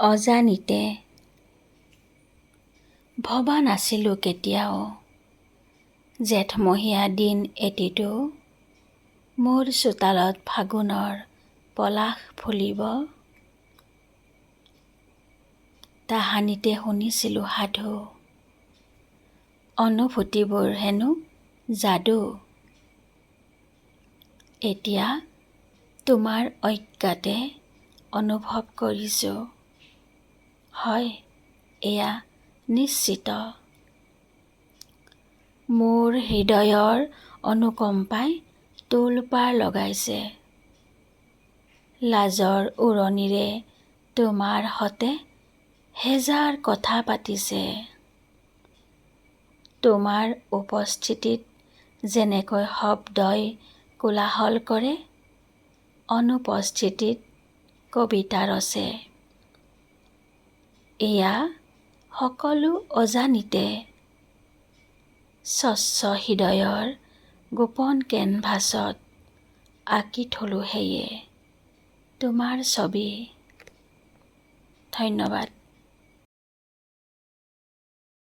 অজানিতে। ভবা নাছিলোঁ কেতিয়াও জেঠমহীয়া দিন এটিতো মোৰ চোতালত ফাগুনৰ পলাশ ফুলিব। তাহানিতে শুনিছিলোঁ সাধু, অনুভূতিবোৰ হেনো যাদু। এতিয়া তোমাৰ অজ্ঞাতে অনুভৱ কৰিছোঁ, হয়, এয়া নিশ্চিত। মোৰ হৃদয়ৰ অনুকম্পাই তোলপাৰ লগাইছে। লাজৰ ওৰণিৰে তোমাৰ সতে হেজাৰ কথা পাতিছে। তোমাৰ উপস্থিতিত যেনেকৈ শব্দই কোলাহল কৰে, অনুপস্থিতিত কবিতা ৰচে। এয়া সকলো অজানিতে। স্বচ্ছ হৃদয়ৰ গোপন কেনভাছত আঁকি থলোঁ সেয়ে তোমাৰ ছবি। ধন্যবাদ।